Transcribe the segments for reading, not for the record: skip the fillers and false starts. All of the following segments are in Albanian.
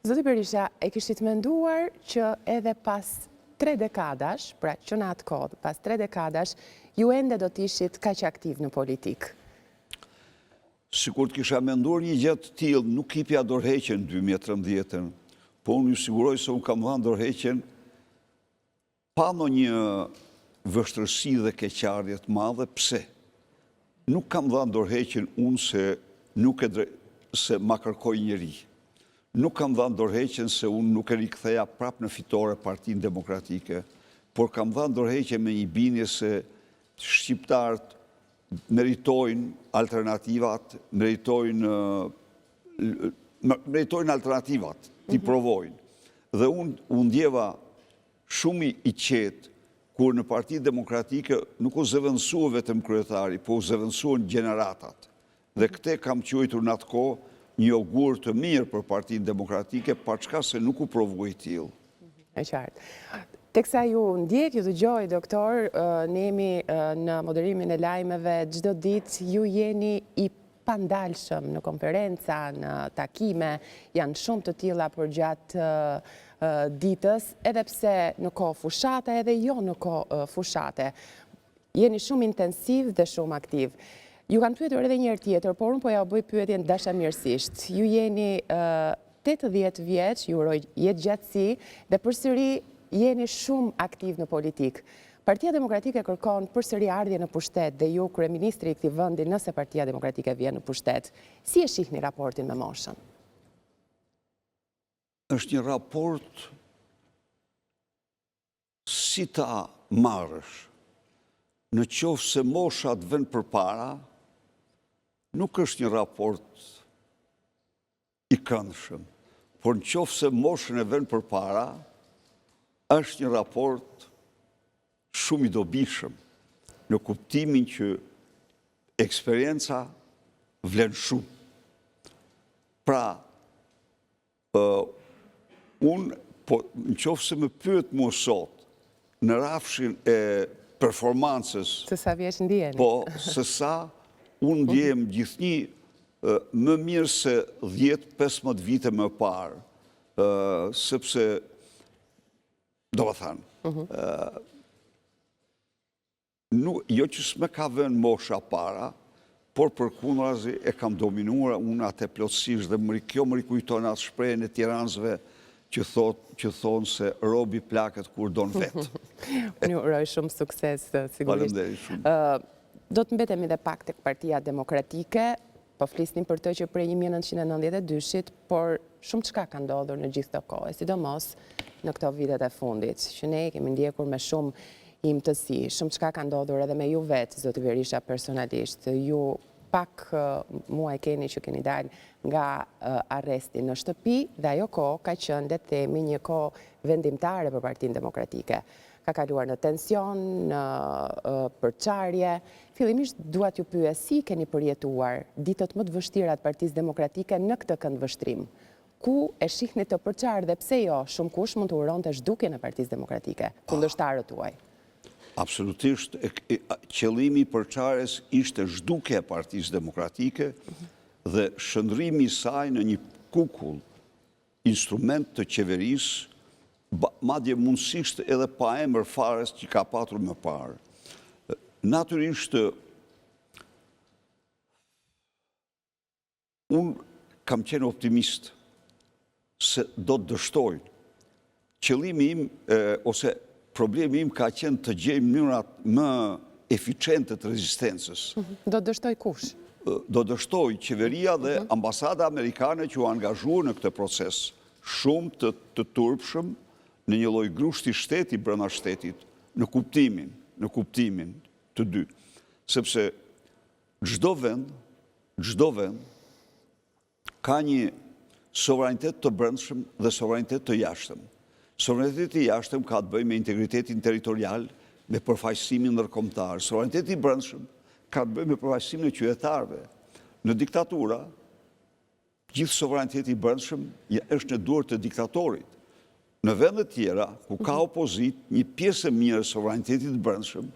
Zoti Berisha, e kishit menduar që edhe pas tre dekadash, pra që në atë kohë, pas tre dekadash, ju ende do të ishit kaq aktiv në politikë? Sikur të kisha menduar një gjë të tillë, nuk jepja dorëheqjen në 2013-ën, po unë ju siguroj se unë kam dhënë dorëheqjen Pa ndonjë vështirësi dhe keqardhje të madhe, pse? Nuk kam dhënë dorëheqjen unë se nuk e dre, se ma kërkoi njeri. Nuk kam dhënë dorëheqjen se unë nuk e riktheja prapë në fitore Partinë Demokratike, por kam dhënë dorëheqjen me një bindje se shqiptarët meritojnë alternativat, meritojnë meritojnë alternativat, t'i mhm. provojnë. Dhe unë u ndjeva Shumë i qetë, kur në Partinë Demokratike nuk u zëvendësua vetëm kryetari, po u zëvendësuan gjeneratat. Dhe këtë e kam quajtur në atë kohë një ogur të mirë për Partinë Demokratike, paçka se nuk u provua i tillë. E qartë. Teksa ju ndjek, ju dëgjoj, doktor, ne jemi në moderimin e lajmeve çdo ditë, ju jeni i pandalshëm në konferenca, në takime, janë shumë të tilla përgjatë ditës, edhe pse në kohë fushate edhe jo në kohë fushate. Jeni shumë intensiv dhe shumë aktiv. Ju kam pyetur edhe një herë tjetër, por unë po jua bëj pyetjen dashamirësisht. Ju jeni 80 vjeç, ju uroj jetëgjatësi dhe përsëri jeni shumë aktiv në politikë. Partia Demokratike kërkon përsëri ardhje në pushtet dhe ju kryeministri i këtij vendi nëse Partia Demokratike vjen në pushtet. Si e shihni raportin me moshën? Është një raport si ta marrësh. Në qoftë se mosha të vën përpara, nuk është një raport i këndshëm, por në qoftë se moshën e vën përpara, është një raport shumë i dobishëm, në kuptimin që eksperienca vlen shumë. Pra, unë, po, në qoftë se më pyet mua sot, në rrafshin e performancës... Se sa vjeç ndiheni. Po, se sa unë ndjehem gjithnjë më mirë se 10-15 vite më parë, sepse, domethënë, mhm. jo që s'me ka vënë mosha para, por përkundrazi e kam dominuar unë atë plotësisht dhe më, kjo më rikujton atë shprehjen e tiranësve që thot, që thonë se robi plaket kur don vetë. Unë ju uroj shumë sukses, sigurisht. Faleminderit shumë. Do të mbetemi dhe pak tek Partia Demokratike, po flisnim për të që prej 1992-shit, por shumëçka ka ndodhur në gjithë këtë kohë, e sidomos në këto vitet e fundit, që ne i kemi ndjekur me shumë imtësi. Shumëçka ka ndodhur edhe me ju vetë, zoti Berisha personalisht. Ju pak muaj keni që keni dalë nga arresti në shtëpi dhe ajo kohë ka qenë, le të themi, një kohë vendimtare për Partinë Demokratike. Ka kaluar në tension, në përçarje. Fillimisht dua t'ju pyes si i keni përjetuar ditët më të vështira të Partisë Demokratike në këtë këndvështrim? Ku e shihni të përçarë dhe pse jo, shumëkush mund të uronte zhdukjen e Partisë Demokratike, kundërshtarët tuaj? Absolutisht, qëllimi i përçarjes ishte zhdukja e Partisë Demokratike dhe shndërrimi i saj në një kukull instrument të qeverisë, madje mundësisht edhe pa emër fare që ka patur më parë. Natyrisht, unë kam qenë optimist se do të dështojnë. Qëllimi im, ose problemi im ka qenë të gjej mënyrat më eficiente të rezistencës. Mhm. Do të dështojë kush? Do të dështojë qeveria dhe mhm. ambasada amerikane që u angazhua në këtë proces shumë të, të turpshëm në një lloj grushti shteti brenda shtetit, në kuptimin, në kuptimin të dy. Sepse çdo vend, çdo vend ka një sovranitet të brendshëm dhe sovranitet të jashtëm. Sovraniteti i jashtëm ka të bëjë me integritetin territorial, me përfaqësimin ndërkombëtar. Sovraniteti i brendshëm ka të bëjë me përfaqësimin e qytetarëve. Në diktatura, gjithë sovraniteti i brendshëm është në duar të diktatorit. Në vende të tjera, ku ka mhm. opozitë, një pjesë e mirë e sovranitetit të brendshëm,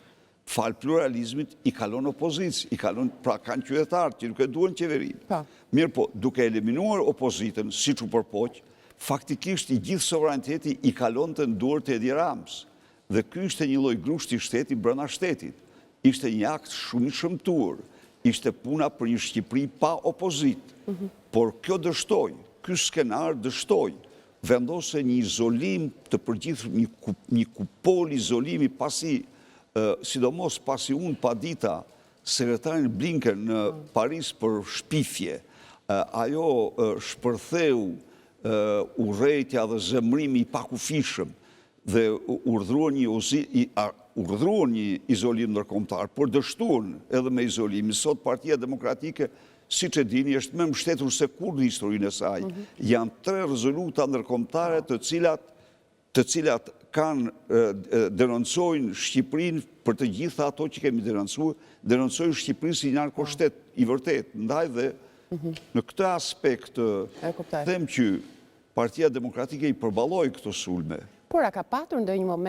falë pluralizmit, i kalon opozitës, i kalon, pra kanë qytetarët që nuk e duan qeverinë. Po. Mirëpo, duke eliminuar opozitën, siç u përpoq, Faktikisht i gjithë sovraniteti i kalonte në duart e Edi Ramës. Dhe ky ishte një lloj grushti shteti brenda shtetit. Ishte një akt shumë i shëmtuar. Ishte puna për një Shqipëri pa opozitë. Por kjo dështoi, ky skenar dështoi. Vendosën një izolim të përgjithshëm, një kupolë izolimi pasi, sidomos pasi unë padita sekretarin Blinken në Paris për shpifje, ajo shpërtheu urrejtja dhe zemërimi i pakufishëm dhe urdhëruan një urdhëruan një izolim ndërkombëtar, por dështuan edhe me izolimin. Sot Partia Demokratike, siç e dini, është më e mbështetur se kurrë në historinë e saj. Janë tre rezoluta ndërkombëtare të cilat të cilat kanë denoncojnë Shqipërinë për të gjitha ato që kemi denoncuar, denoncojnë Shqipërinë si një narkoshtet i vërtetë. Ndaj dhe në këtë aspekt them që Partia Demokratike i përballoi këto sulme. Por a ka patur ndonjë moment